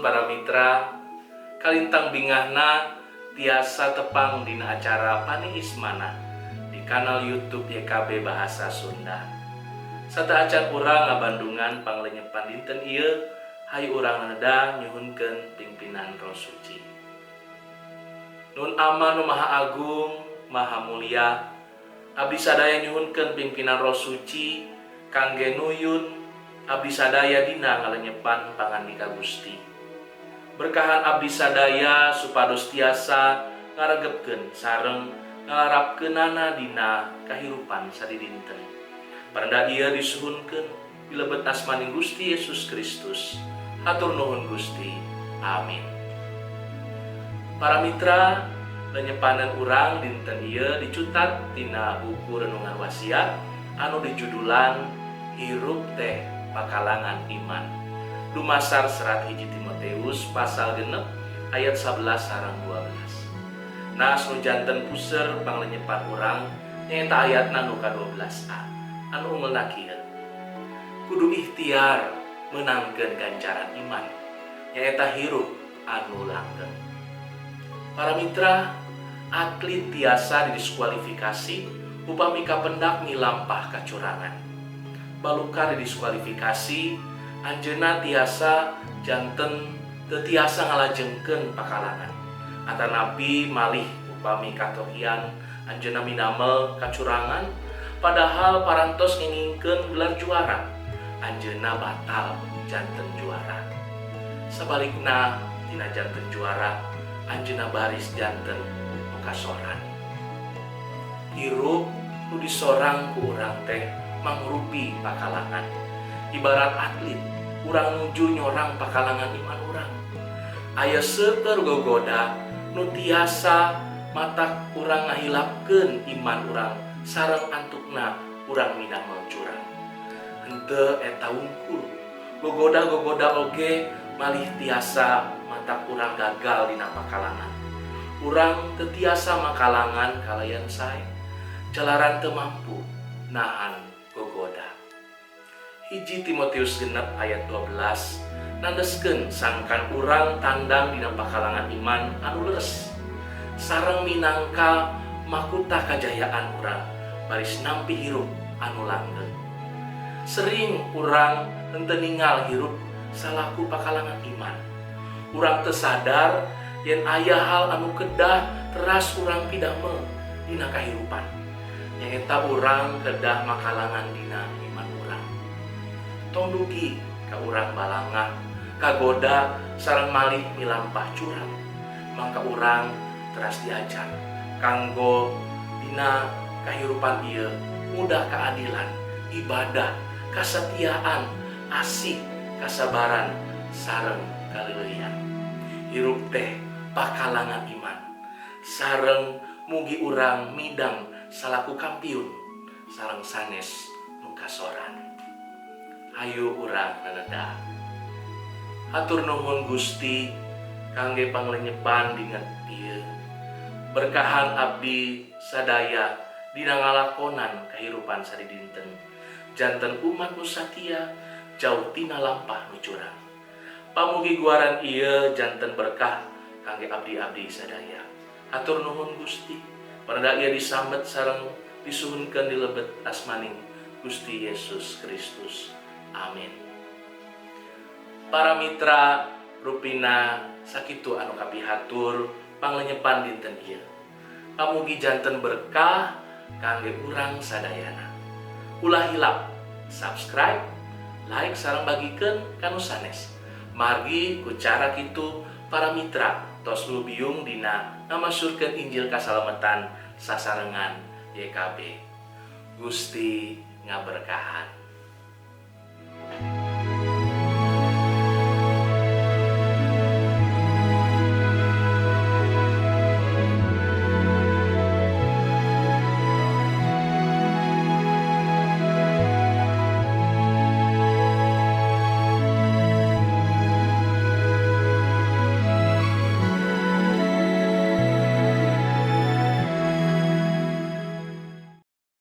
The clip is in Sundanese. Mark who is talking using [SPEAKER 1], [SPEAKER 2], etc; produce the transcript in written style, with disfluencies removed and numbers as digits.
[SPEAKER 1] Wilujeng para mitra, kalintang bingahna tiasa tepang dina acara Paniis Manah di kanal YouTube YKB Bahasa Sunda. Sateuacan urang ngabandungan panglenyepan dinten ieu, hayu urang naneda nyuhunkeun pingpinan Roh Suci. Nuhun Ama nu Maha Agung, Maha Mulia, abdi sadaya nyuhunkeun pimpinan Roh Suci kangge nuyun abdi sadaya dina ngalenyepan pangandika Gusti. Berkahan abdi sadaya supados tiasa ngaregepkeun sareng ngalarapkeunana dina kahirupan sadidinten. Parenda ieu disuhunkeun di lebet asmaning Gusti Yesus Kristus. Hatur nuhun, Gusti. Amin. Para mitra, lenyepanan urang dinten ieu dicutat tina buku Renungan Wasiat anu dijudulan Hirup Teh Pakalangan Iman. Dumasar serat 1 Timoteus pasal 6 ayat 11 sareng 12. Naas nu janten puser panglenyepan urang nyaeta ayatna nu ka-12a anu ungelna kieu: "Kudu ikhtiar meunangkeun ganjaran iman, nyaeta hirup anu langgeng." Para mitra, atlet tiasa didiskualifikasi upami kapendak milampah kacurangan. Balukar didiskualifikasi, anjeunna tiasa janten teu tiasa ngalajengkeun pakalangan. Atanapi malih upami katohyan anjeunna midamel kacurangan padahal parantos ngengingkeun gelar juara, anjeunna batal janten juara. Sabalikna, tina janten juara, anjeunna baris janten nu kasorang. Hirup nu disorang ku urang teh mangrupi pakalangan. Ibarat atlet, urang nuju nyorang pakalangan iman urang. Aya seueur gogoda nu tiasa matak urang ngahilapkeun iman urang sareng antukna urang midamel curang. Henteu eta wungkul, gogoda-gogoda oge malih tiasa matak urang gagal dina pakalangan. Urang teu tiasa makalangan kalayan sae, jalaran teu mampu nahan gogoda. 1 Timotius 6 ayat 12 nandeskeun sangkan urang tandang dina pakalangan iman anu leres sareng minangka makuta kajayaan urang baris nampi hirup anu langgeng. Sering urang henteu ningal hirup salaku pakalangan iman. Urang teu sadar yen aya hal anu kedah teras urang pidamel dina kahirupan, nyaeta urang kedah makalangan dina iman urang. Tong dugi ka urang balangah, kagoda sareng malih milampah curang. Mangka urang teras diajar kanggo dina kahirupan ieu mudah keadilan, ibadah, kasetiaan, asih, kasabaran, sareng kaleuleyan. Hirup teh pakalangan iman sareng mugi urang midang salaku kampiun sareng sanes nu kasorang. Hayu urang naneda. Hatur nuhun, Gusti, kangge panglenyepan dinten ieu. Berkahan abdi sadaya dina ngalakonan kahirupan sadidinten, janten umat nu satia, jauh tina lampah nu curang. Pamugi guaran ieu janten berkah kangge abdi-abdi sadaya. Hatur nuhun, Gusti. Parenda ieu disambet sareng disuhunkeun di lebet asmaning Gusti Yesus Kristus. Amin. Para mitra, rupina sakitu anu kapihatur panglenyepan dinten ieu. Pamugi janten berkah kangge urang sadayana. Ulah hilap subscribe, like, sareng bagikeun ka nu sanes. Margi ku cara kitu para mitra tos lubiung dina ngamasyhurkeun Injil kasalamatan sasarengan YKB. Gusti ngaberkahan.